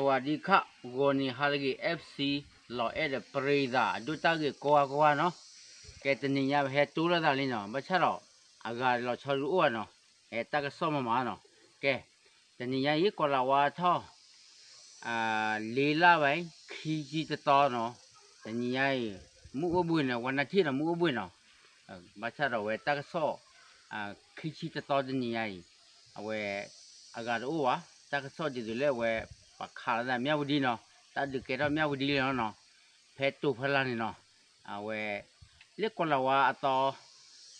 สวัสดีค่ะ ဂီၤနံၤဟါလၢအဂ့ၤ FC လီၤအဲၣ်ဒီးပရံသး အဒိၣ်တၢ်ဂ့ၤကိးဂၤကိးဂၤနီၤ, ကဲတနံၤညါပဟဲတိၢ်လိာ်သးလံနီၤ, ဘၣ်ဆၣ်ဒီး အဂၤလီၤဆီဒုးအိၣ်ဘၣ်နီၤ, ဟဲတၢ်ကစီၣ်မၤမၤနီၤ, ကဲ တနံၤညါအံၤ ကီးလးဝါထီၣ် လ့လၢ်ဘၣ်အံၤ ခံဆံတသီနီၤ, တနံၤညါအံၤ မုၢ်အိၣ်ဘှံးန့ၣ် ဝါနၢ်ထံၣ်နီၤ မုၢ်အိၣ်ဘှံးနီၤ, ဘၣ်ဆၣ်ဒီးအဝဲတၢ်ကစီၣ် ခံဆံတသီတနံၤညါအံၤ အဝဲ အဂၤတအိၣ်ဘၣ်, တၢ်ကစီၣ်ဒ်သိးလၢအဝဲ ပှၤခးလိာ်သးမၠၣ်ဝတံၤနီၤ, တၢ်ဒုးကဲထီၣ်မၠၣ်ဝတံၤလံနီၤ, ဖဲတိၤဖီလာ်န့ၣ်နီၤ, အဝဲ လၢကီးလးဝါအသီ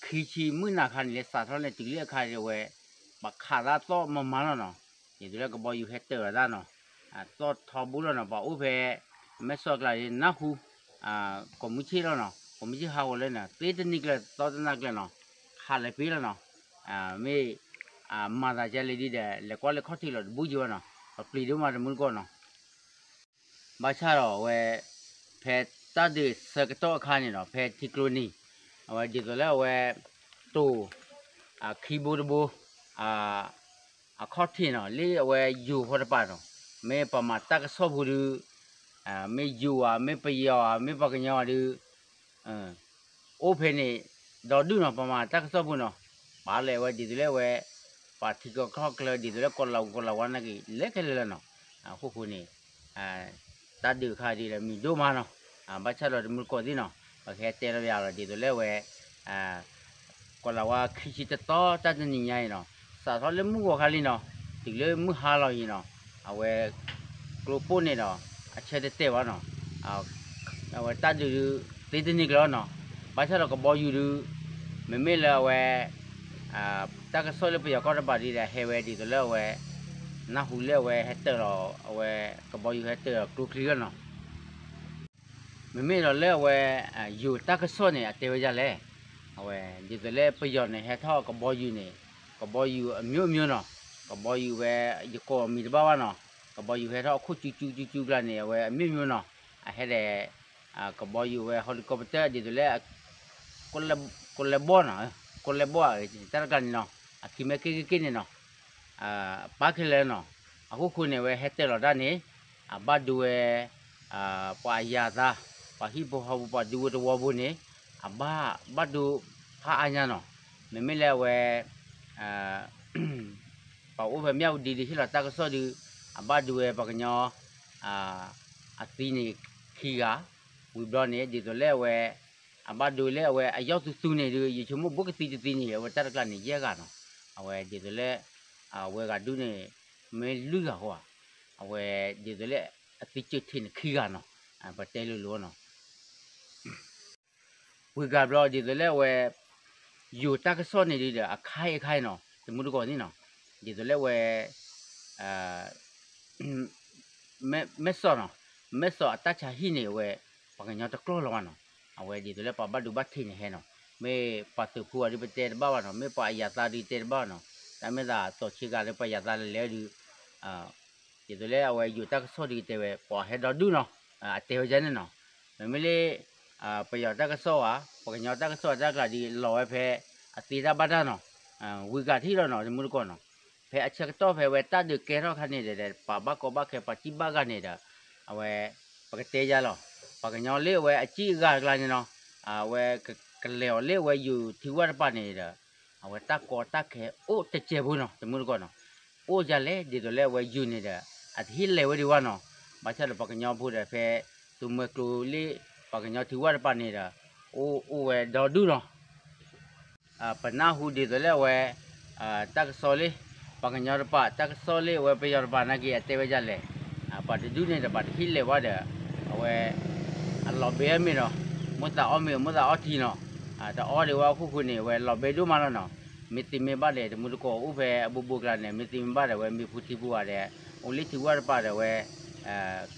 ခံဆံမုၢ်နၤခါန့ၣ် လဲၤစးထီၣ်လဲၤတုၤလၢအခါဒ်အဝဲ ပှၤခးသးသီၣ်မၤမၤလီၤနီၤ, ဒ်သိးလၢကဘီယူၤဟဲတၢၤလီၤသးနီၤ, သီၣ်ထီဘိလီၤနီၤ, ပှၤအိၣ်ဖဲ မဲၢ်ဆီးကျါဒ်နၢ်ဟူ ကိးမုၢ်ဆ့ၣ်လီၤနီၤ, ကိးမုၢ်ဆ့ၣ်ဟးဂီၤလၢန့ၣ် သ့တနံၤကျၢၤသီတနၤကျၢၤနီၤ, ခးလၢာ်ပ့လီၤနီၤ, မ့ၢ် မၤသးကဲလဲၣ်ဒ်ဒီး လဲၤကွၢ်လၢခီၣ်ထံးလီၤတဘူၣ်က့ၤဘၣ်နီၤ, ပပျံၤဒိၣ်မးတမုၢ်တကိးနီၤ ဘၣ်ဆၣ်ဒီးအဝဲ ဖဲတၢ်ဒုးဆၢကတီၢ်အခါန့ၣ်ဒီး ဖဲထံကျိနံၤ အဝဲဒ်သိးလၢအဝဲ တိၤ ခံဘိတဘိ အခီၣ်ထံးနီၤ လၢအဝဲယိၤဃီတပၤနီၤ, မ့ၢ်ပှၤမၤတၢ်ကစီၣ်ဖိဒုး မ့ၢ်ယိၤဧါ မ့ၢ်ပယီၤဧါ မ့ၢ်ပှၤကညီဧါဒုး အိၣ်ဖဲန့ၣ် ဒီဒူၣ်နီၤ ပှၤမၤတၢ်ကစီၣ်ဖိနီၤ, ပာ်လၢအဝဲဒ်သိးလၢအဝဲ ပှၤထံကီၢ်ခီၣ်ချၢဒ်သိးလၢကီးလးဝါကီးလးဝါနာ်က့ၤ လဲၤခဲလၢာ်လီၤနီၤ, အခိၣ်ဃိန့ၣ် တၢ်ဒုးအခါဒ်ဒီးမံၤဒိၣ်မးနီၤ, ဘၣ်ဆၣ်ဒီးတမုၢ်တကိးသ့ၣ်နီၤ ပကဟဲတဲလီၤပယၤလီၤ ဒ်သိးလၢအဝဲ ကီးလးဝါခံဆံတသီတၢ်တနံၤညါအံၤနီၤ, စးထီၣ်လၢမုၢ်ဂီၤခါလံနီၤ, တုၤလၢမုၢ်ဟါလီၤအံၤနီၤ, အဝဲ ကျိပိၢ်န့ၣ်ဒီး အဆၢတတဲာ်ဘၣ်နီၤ, အဝဲတၢ်ဒုးဒုး သ့တနံၤကျၢၤနီၤ, ဘၣ်ဆၣ်ဒီးကဘီယူၤဒုး မ့မ့ၢ်လၢအဝဲ တၢ်ကစီၣ်လၢပယီၤကီၢ်တဘ့ၣ်ဒ်ဒီး ဟဲဝဲဒ်သိးလၢအဝဲ နၢ်ဟူလၢအဝဲဟဲတၢၤလီၤ အဝဲ ကဘီယူၤဟဲတၢၤလီၤကျိချံလီၤနီၤ မ့မ့ၢ်ဒီးလၢအဝဲ ယိၤတၢ်ကစီၣ်န့ၣ် အတဲဝဲဒ်လဲၣ်, အဝဲ ဒ်သိးလၢပယီၤန့ၣ် ဟဲထီၣ်ကဘီယူၤန့ၣ် ကဘီယူၤအမျိုးမျိုးနီၤ, ကဘီယူၤဝဲ ယကိးမံၤတဘၣ်ဘၣ်နီၤ, ကဘီယူၤဟဲထီၣ်အခိၣ်ကၠူကၠူကၠူကၠူကျါန့ၣ် အဝဲအမျိုးမျိုးနီၤ, အဟဲဒီး ကဘီယူၤဝဲ helicopter ဒ်သိးလၢ ကီၢ်လဲၢ်ဘီၣ်နီၤ, ကီၢ်လဲၢ်ဘီၣ် တၢ်တကျါန့ၣ်နီၤ, အခံမ့ၢ်က့ၢ်က့ၢ်က့ၢ်န့ၣ်နီၤ ပာ်ခဲလၢာ်နီၤ, အခိၣ်ဃိန့ၣ် အဝဲဟဲတၢၤလီၤတၢ်န့ၣ် အဘၣ်ဒိဝဲ ပှၤအယၤသး ပှၤဟံၣ်ဖိဃီဖိ ပှၤဒူဖိတဝီဖိန့ၣ် အဘၣ် ဘၣ်ဒိဖးအါညါနီၤ, မ့မ့ၢ်လၢအဝဲ ပှၤအိၣ်ဖဲမၠၣ်ဝတံၤဒုးဟ့ၣ်လီၤတၢ်ကစီၣ်ဒုး အဘၣ်ဒိဝဲပှၤကညီ အသံန့ၣ်ခံဂၤ, ဝံၤဘျီန့ၣ် ဒ်သိးလၢအဝဲ အဘၣ်ဒိလၢအဝဲအယီၢ်သူသူန့ၣ်ဒုး ယဆိကမိၣ်ဘူးကသံတသံန့ၣ် အဝဲတၢ်တကျါန့ၣ် ယဲၢ်ဂၤနီၤ, အဝဲဒ်သိးလၢ အဝဲဂၤဒုးန့ၣ် မ့ၢ်လွံၢ်ဂၤဃီဧါ, အဝဲဒ်သိးလၢအသံစၢၢ်ထံးန့ၣ်ခံဂၤနီၤ, ပတဲလိၤလိၤနီၤ ဝံၤဂၤဘျီဒ်သိးလၢအဝဲ ယိၤတၢ်ကစီၣ်န့ၣ်ဒုးဒီး အခါအံၤအခါအံၤနီၤ တမူတကိးန့ၣ်နီၤ, ဒ်သိးလၢအဝဲ မဲၢ်စီၤနီၤ, မဲၢ်စီၤအတၢ်ဆါဟံၣ်န့ၣ် အဝဲ ပှၤကညီတကျီၢ်လီၤဘၣ်နီၤ, အဝဲဒ်သိးလၢပှၤဘၣ်ဒိဘၣ်ထံးန့ၣ်ဟဲနီၤ, မ့ၢ်ပှၤသုးဖိအီၤဒုးပတဲတဘၣ်ဘၣ်နီၤ, မ့ၢ်ပှၤအယၤသးဒုးတဲတဘၣ်ဘၣ်နီၤ, တၢ်မ့ၢ်သးသိးဆ့ကၤလၢပှၤယၤသးလဲၤလဲၤဒုး ဒ်သိးလၢအဝဲယိၤတၢ်ကစီၣ်ဒုးတဲဝဲ ပှၤဟဲဒီဒူၣ်နီၤ, အတဲဝဲဒ်န့ၣ်နီၤ, မ့မ့ၢ်လၢ ပယီၤတၢ်ကစီၣ်ဧါ, ပှၤကညီတၢ်ကစီၣ်တၢ်ကျါဒုးလီၤဝဲဖဲ အသ့တၢ်ဘၣ်တၢ်နီၤ, ဝံၤဂၤထံၣ်လီၤနီၤ တမူတကိးနီၤ, ဖဲအဆၢကတီၢ်ဖဲဝဲတၢ်ဒုးကဲထီၣ်ခါန့ၣ်ဒီး ပှၤဘၣ်ကီဘၣ်ခဲ ပှၤစံၣ်ဘၣ်ဂၤန့ၣ်ဒီး အဝဲ ပကတဲယါလီၤ, ပှၤကညီလၢအဝဲအစံၣ်အဂၤတကျါန့ၣ်နီၤ, အဝဲ ကလဲၤအီၤလၢအဝဲယိၤထံဝၣ်တပၤန့ၣ်ဒီး အဝဲတၢ်ကီတၢ်ခဲအိၣ်တစဲးဖိနီၤ တမူတကိးနီၤ, အိၣ်ယါလဲၣ် ဒ်သိးလၢအဝဲယိၤန့ၣ်ဒီး အတဟ့ၣ်လဲၤဝဲဒံးဝဲနီၤ, ဘၣ်ဆၣ်ဒီးပှၤကညီဖိဒီးဖဲ သုးမွဲကျိၤလၢ ပှၤကညီထံဝၣ်တပၤန့ၣ်ဒီး အိၣ်အိၣ်ဝဲဒီဒူၣ်နီၤ ပနၢ်ဟူဒ်သိးလၢအဝဲ တၢ်ကစီၣ်လၢ ပှၤကညီတပၤ တၢ်ကစီၣ်လၢအဝဲပယီၤတပၤနာ်က့ အတဲဝဲဒ်လဲၣ်, ပှၤတဒူၣ်န့ၣ်ဒီး ပှၤတဟ့ၣ်လဲၤဝဲဒီး အဝဲ အလီၤဘဲအမ့ၢ်ဒီး မိၣ်သးအီၣ်မ့ၤ မိၣ်သးအီထံနီၤ, တအီဒံးဝဲအခိၣ်ဃိန့ၣ် အဝဲလီၤဘဲဒိၣ်မးလီၤနီၤ, မ့ၢ်သ့မ့ၢ်ဘၣ်ဒီး တမူတကိးအိၣ်ဖဲအဘူးဘူးကျါန့ၣ် မ့ၢ်သ့မ့ၢ်ဘၣ်ဒီး အဝဲမ့ၢ်ဖူထံဖူဝါဒီး အိၣ်လၢထံဝၣ်တပၤဒီး အဝဲ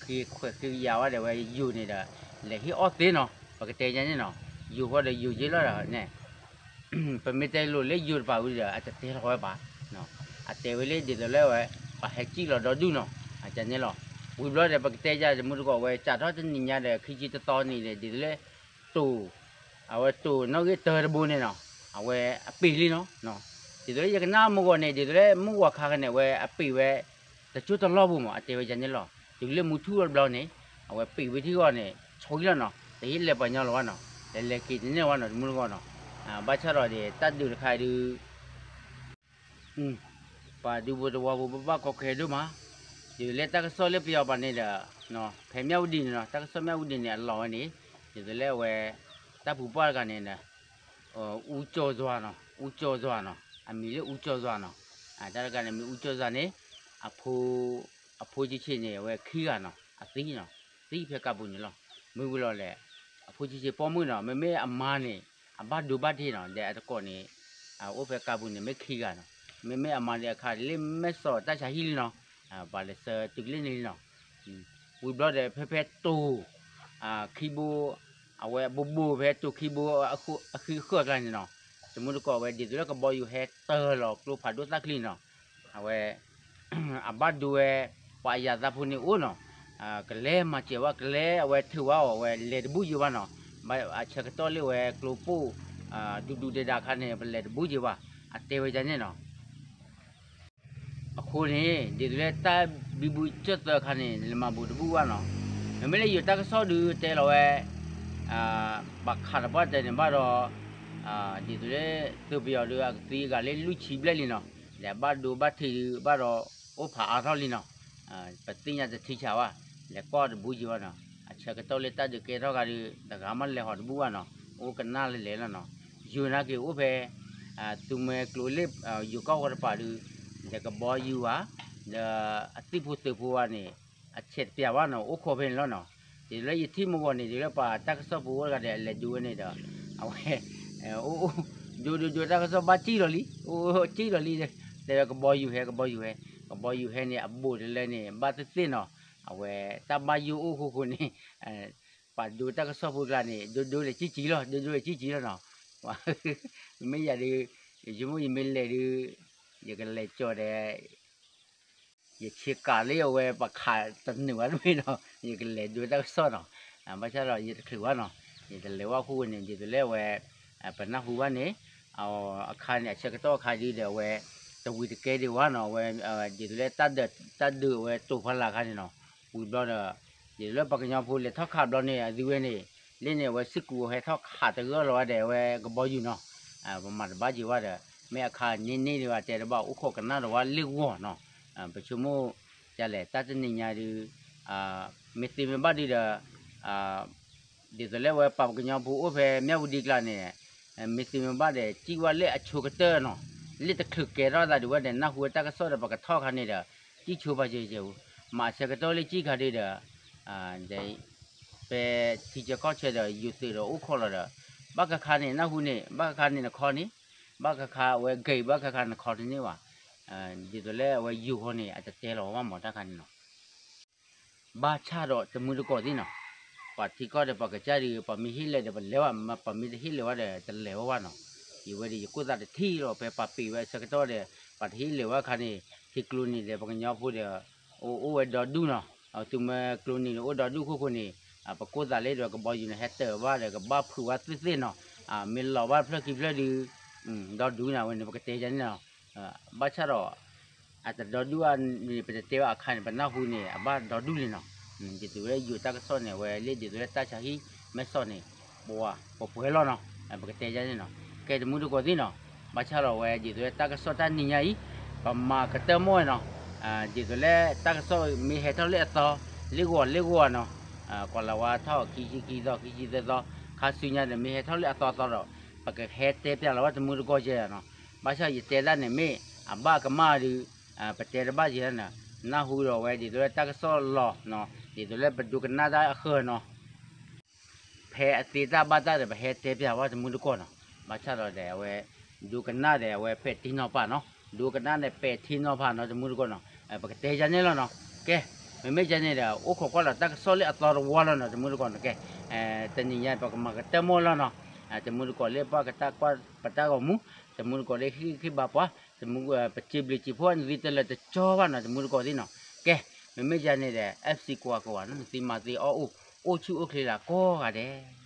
ဃ့ခွဲးဃ့ယၤဝဲဒီး အဝဲယိၤန့ၣ်ဒီး လဲၤဟ့ၣ်အီၣ်သ့နီၤ, ပကတဲယါန့ၣ်နီၤ, ယိၤဃီဒီးယိၤက့လီၤဒီးန့ၣ် ပမ့ၢ်တဲလိၤလၢယိၤတပၤဝံၤဒီး အတတဲလီၤဝဲဘၣ်, အတဲဝဲလၢဒ်သိးလၢဝဲ ပှၤဟဲစံၣ်လီၤဒီဒူၣ်နီၤ, အန့ၣ်လီၤ, ဝံၤဘျီဒီး ပကတဲယါတမူတကိးဝဲ စးထီၣ်တနံၤညါဒီး ခံဆံတသီန့ၣ်ဒီး ဒ်သိးလၢ တိၤ အဝဲတိၤနီၣ်ဂံၢ်တၢတဘိန့ၣ်နီၤ, အဝဲအပ့ၤလံနီၤ, ဒ်သိးလၢယကနၣ်မုၢ်ဂီၤန့ၣ် ဒ်သိးလၢမုၢ်ဂီၤခါခါန့ၣ် အဝဲအပ့ၤဝဲ တစိၢ်တလီၢ်ဘိမး အတဲဝဲယါန့ၣ်လီၤ, တုၤလၢမုၢ်ထူၣ်ဝဲတဘျီန့ၣ် အဝဲပ့ၤဝဲထံဂီၢ်န့ၣ် ဆီလီၤနီၤ, တဟ့ၣ်လဲၤပှၤညီလၢၤဘၣ်နီၤ, လဲၤလဲၤက့ၤတန့ၢ်ဝဲနီၤ တမူတဂီၢ်နီၤ, ဘၣ်ဆၣ်ဒီးဒ်တၢ်ဒုးတခါဒုး ပှၤဒူဖိသဝီဖိဘၣ်ဘၣ်ကီခဲဒိၣ်မး, ဒ်သိးလၢတၢ်ကစီၣ်လၢပယီၤပၤန့ၣ်ဒီး ဖဲမၠၣ်ဝတံၤန့ၣ်နီၤ, တၢ်ကစီၣ်မၠၣ်ဝတံၤန့ၣ် အလီၤဝဲန့ၣ်, ဒ်သိးလၢအဝဲ တၢ်ပူၤပှၢ်တဂၤန့ၣ် ဦးကျော်စွာနီၤ, ဦးကျော်စွာနီၤ, အမံၤလၢဦးကျော်စွာနီၤ, တၢ်တဂၤန့ၣ်မ့ၢ်ဦးကျော်စွာန့ၣ် အဖိ အဖိဆံးဆံးန့ၣ် အဝဲခံဂၤနီၤ, အသံနီၤ, သံဖဲကးပူၤန့ၣ်လီၤ. မ့ၢ်ဝံၤလီၤလဲၣ်, အဖိဆံးဆံးပိာ်မုၣ်နီၤ, မ့မ့ၢ်အမါန့ၣ် အဘၣ်ဒိဘၣ်ထံးနီၤ, ဒီးအတကိးန့ၣ် အအိၣ်ဖဲကးပူၤန့ၣ်မ့ၢ်ခံဂၤနီၤ, မ့မ့ၢ်အမါန့ၣ်အခါလၢမဲၢ်စီးတၢ်ဆါဟံၣ်လံနီၤ, ပှၤလဲၤဆှၢတုၤလၢန့ၣ်လံနီၤ. ဝံၤဘျီဒီးဖဲဖဲတိၤ ခံဘိ အဝဲအဘိဘိဖဲတိၤခံဘိ အဃံအဃၢၤအကျါန့ၣ်နီၤ, တမူတကိးဝဲဒ်သိးလၢကဘီယူၤဟဲတၢၤလီၤကျိဖးဒိၣ်သၣ်ချံနီၤ, အဝဲ အဘၣ်ဒိဝဲ ပှၤအယၤသးဖိန့ၣ်အိၣ်နီၤ, ကလဲၤမၤစၢၤဝဲ ကလဲၤအဝဲထုးဝဲအီၤ အဝဲလဲၤတဘူၣ်ယိၤဘၣ်နီၤ, ဘၣ်အဆၢကတီၢ်လၢဝဲကျိပိၢ် ဒူဒူဒဲးဒးခါန့ၣ် ပလဲၤတဘူၣ်ယိၤဘၣ်, အတဲဝဲဒ်န့ၣ်နီၤ. အဃိန့ၣ် ဒ်သိးလၢတၢ်ဘံဘူကၠၢၢ်သၢခါန့ၣ် လဲၤမၤဘူးတဘူၣ်ဘၣ်နီၤ, မ့မ့ၢ်လၢယိၤတၢ်ကစီၣ်ဒုးတဲလီၤဝဲ ပှၤခးတပှၢ်တဲန့ၣ်ဘၣ်ဒီး ဒ်သိးလၢသုးပယီၤဒုး အကသံအဂၤလၢလွံၢ်ဆံဘျဲၣ်လံနီၤ, ဒီးဘၣ်ဒိဘၣ်ထံးဒုးဘၣ်ဒီး အိၣ်ဖးအါထီၣ်လံနီၤ, ပသ့ၣ်ညါတထံဆးဘၣ်, လဲၤကွၢ်တဘူၣ်ယိၤဘၣ်နီၤ, အဆၢကတီၢ်လၢတၢ်ဒုးကဲထီၣ်ဂၤဒုး တဂၤမ့ၢ်လဲၤဟီၤတဘူၣ်ဘၣ်နီၤ, အိၣ်ကနၣ်လဲၤလဲၤလီၤနီၤ, ယိၤနာ်က့ၤအိၣ်ဖဲ သုးမွဲကျိလၢ ယိၤကီၢ်ဝီတပၤဒုး ဒီးကဘီယူၤဧါ, ဒီးအသံၣ်ဖိသုးဖိဧါန့ၣ် အဆဲးတပျၢ်ဘၣ်နီၤ, အိၣ်ခိးဖဲန့ၣ်လီၤနီၤ, ဒ်သိးလၢယထံၣ်မ့ၢ်ဂီၤန့ၣ် ဒ်သိးလၢပှၤတၢ်ကစီၣ်ဖိအိၣ်တဂၤဒီး အလဲၤဒိဝဲန့ၣ်ဒီး အဝဲ အိၣ် ဒိဒိဒိတၢ်ကစီၣ်ဘၣ်စံၣ်လီၤလံ, အိၣ်စံၣ်လီၤလံ, တဲဝဲကဘီယူၤဟဲ ကဘီယူၤဟဲ, ကဘီယူၤဟဲန့ၣ် အဘူးတလၢန့ၣ် ဘၣ်သ့ၣ်သ့ၣ်နီၤ, အဝဲတၢ်ဘၣ်ယိၣ်အိၣ်ဃိဃိန့ၣ် ပှၤဒိတၢ်ကစီၣ်ဖိကျါန့ၣ် ဒိဒိလဲၤစံၣ်စံၣ်လီၤ, ဒိဒိလဲၤစံၣ်စံၣ်လီၤနီၤ, မ့ၢ်ယၤဒုး ယဆိကမိၣ်ယမ့ၢ်လဲၤဒုး ယကလဲၤကၠီၤဒီး ယဆ့ကၤလၢအဝဲပှၤခးတနုာ်ဘၣ်တမ့ၢ်နီၤ, ယကလဲၤဒိတၢ်ကစီၣ်နီၤ, ဘၣ်ဆၣ်ဒီးယတချုးဘၣ်နီၤ, ယတလဲၤဝဲဃိန့ၣ် ဒ်သိးလၢအဝဲ ပနၢ်ဟူဘၣ်န့ၣ် အခါန့ၣ် အဆၢကတီၢ်အခါဒုးဒီးအဝဲ တဝံၤတကဲဒံးဘၣ်နီၤ, အဝဲ ဒ်သိးလၢ တၢ်ဒုးအဝဲတိာ်ဖီလာ်အခါန့ၣ်နီၤ, ဝံၤဘျီဒီး ဒ်သိးလၢပှၤကညီဖိလဲၤထီၣ်ခးဘျီန့ၣ် အသုဝဲန့ၣ် လၢန့ၣ် အဝဲစ့ၢ်ကီးဟဲထီၣ်ခးတဂၢၢ်လီၤဝဲဒီးအဝဲကဘီယူၤနီၤ, ပမၤတဘၣ်က့ၤဝဲဒီး မ့ၢ်အခါန့ၣ်န့ၣ်ဒံးဘၣ်တဲတဘၣ် အိၣ်ခိးကနၣ်ဒီးဝဲလ့ၣ်ဂီၤနီၤ, ပဆိကမိၣ် ကလဲၣ် တၢ်တနံၤညါဒုး မ့ၢ်သ့မ့ၢ်ဘၣ်ဒုးဒီး ဒ်သိးလၢဝဲပှၤကညီဖိအိၣ်ဖဲမၠၣ်ဝတံၤကျါန့ၣ် မ့ၢ်သ့မ့ၢ်ဘၣ်ဒီး စံၣ်ဝဲလၢအဆိကတၢၢ်နီၤ, လၢတချုးကဲထီၣ်သးဒံးဝဲဒီး နၢ်ဟူဝဲတၢ်ကစီၣ်ဒီး ပကထီၣ်ခါန့ၣ်ဒီး စံၣ်ဆိပာ်စၢၤစၢၤပူၤ, မ့ၢ်အဆၢကတီၢ်လၢစံၣ်ခါဒုးဒီး ဒီး ဖဲထံဆၢကီၢ်ဆၢဒီး ယိၤသုးဒီးအိၣ်ခိးလီၤဒီး ဘၣ်ခါခါန့ၣ် နၢ်ဟူန့ၣ် ဘၣ်ခါခါန့ၣ်နခီန့ၣ် ဘၣ်ခါခါဝဲဂ့ၤ ဘၣ်ခါခါနခီတန့ၢ်ဘၣ်, ဒ်သိးလၢအဝဲယိၤဃီန့ၣ် အတတဲလီၤဝဲဘၣ်မ့ၢ်တၢ်ခါန့ၣ်နီၤ. ဘၣ်ဆၣ်ဒီးတမူတကိးသ့ၣ်နီၤ, ပှၤထံကီၢ်ဒီးပှၤကစၢ်ဒုး ပှၤမ့ၢ်ဟ့ၣ်လဲၤဒီး ပလဲၤဝဲ, ပှၤမ့ၢ်တဟ့ၣ်လဲၤဝဲဒီး တလဲၤဝဲဘၣ်နီၤ. ယဝဲဒီး ယကိၢ်သးတထံၣ်လီၤ ဖဲပှၤပ့ၤဝဲအဆၢကတီၢ်ဒီး ပှၤတဟ့ၣ်လဲၤဝဲအခါန့ၣ် ထံကျိန့ၣ်ဒီး ပှၤကညီဖိဒီး အိၣ်ဝဲဒီဒူၣ်နီၤ, သုးမွဲကျိန့ၣ်ဒီး အိၣ်ဒီဒူၣ်ခိၣ်ဃိန့ၣ် ပကိၢ်သးလၢဒီးကဘီယူၤန့ၣ် ဟဲတၢၤဘၣ်ဒီး ကဘၣ်ဖုးဝဲသ့ၣ်သ့ၣ်နီၤ, မ့ၢ်လီၤဘၣ်ဖျၢၣ်ခံဖျၢၣ်ဒုး ဒီဒူၣ်န့ၣ် အဝဲန့ၣ် ပကတဲယၤန့ၣ်နီၤ. ဘၣ်ဆၣ်ဒီး အတဒီဒူၣ်န့ၣ် ပတတဲဘၣ်အခါန့ၣ် ပနၢ်ဟူန့ၣ် အဘၣ်ဒီဒူၣ်လံနီၤ. ဒ်သိးလၢယိၤတၢ်ကစီၣ်န့ၣ် အဝဲလၢဒ်သိးလၢတၢ်ဆါဟံၣ်မဲၢ်စီးန့ၣ် ပှၤပှဲၤလီၤနီၤ, ပကတဲယၤန့ၣ်နီၤ. ကဲတမူတကိးသ့ၣ်နီၤ, ဘၣ်ဆၣ်ဒီးအဝဲဒ်သိးလၢတၢ်ကစီၣ်တၢ်နံၤညါအံၤ ပမၤကတၢၢ်မီၢ်ဝဲနီၤ, ဒ်သိးလၢတၢ်ကစီၣ်မ့ၢ်ဟဲထီၣ်လၢအသီ လၢဂီၤလၢဂီၤနီၤ, ကွၢ်လၢ်ဝါထီၣ်ခံဆံခံသီ ခံဆံသၢသီ ခါဆူညါဒီး မ့ၢ်ဟဲထီၣ်လၢအသီသီဒီး ပကဟဲတဲပျးလီၤဝဲတမူတကိးယဲနီၤ. ဘၣ်ဆၣ်ယတဲတၢ်န့ၣ်မ့ၢ် အဘၣ်ကမၣ်ဒီး ပတဲတဘၣ်ယဲနီၤ, နၢ်ဟူဒီးဝဲဒ်သိးလၢတၢ်ကစီၣ်လီၤနီၤ, ဒ်သိးလၢပဒိကနၣ်တၢ်အဃၢၤနီၤ ဖဲအသ့တၢ်ဘၣ်တၢ်ဒီး ပဟဲတဲပျးဝဲတမူတကိးနီၤ. ဘၣ်ဆၣ်ဒီးဒီးအဝဲ ဒိကနၣ်ဒီးအဝဲပဲာ်ထံနီၤဖးနီၤ, ဒိကနၣ်ဒီးပဲာ်ထံနီၤဖးနီၤ တမူတကိးနီၤ, ပကတဲယၤန့ၣ်လီၤနီၤ. ကဲ မ့မ့ၢ်ယၤန့ၣ်ဒီး အိၣ်ခိးကွၢ်လီၤတၢ်ကစီၣ်လၢအသီတဝီလီၤနီၤ တမူတကိးနီၤ. ကဲ တနံၤညါပကမၤကတၢၢ်မီၢ်လီၤနီၤ, တမူတကိးလၢပှၤကတၢၢ်ကွၢ်ပတၢ်ဂီၤမူ, တမူတကိးလၢဟ့ၣ်ဂံၢ်ဟ့ၣ်ဘါပှၤ, ပစံးဘျုးစံးဖှိၣ်နသုတလၢာ်တကၠီဘၣ်နီၤ တမူတကိးသ့ၣ်နီၤ. ကဲ မ့မ့ၢ်ယၤန့ၣ်ဒီး FC ကွၢ်ကဝၤနီၤ နသုမၤသ့အီၣ်အိၣ် အိၣ်ဆူၣ်အိၣ်ချ့လၢကိးဂၤဒဲး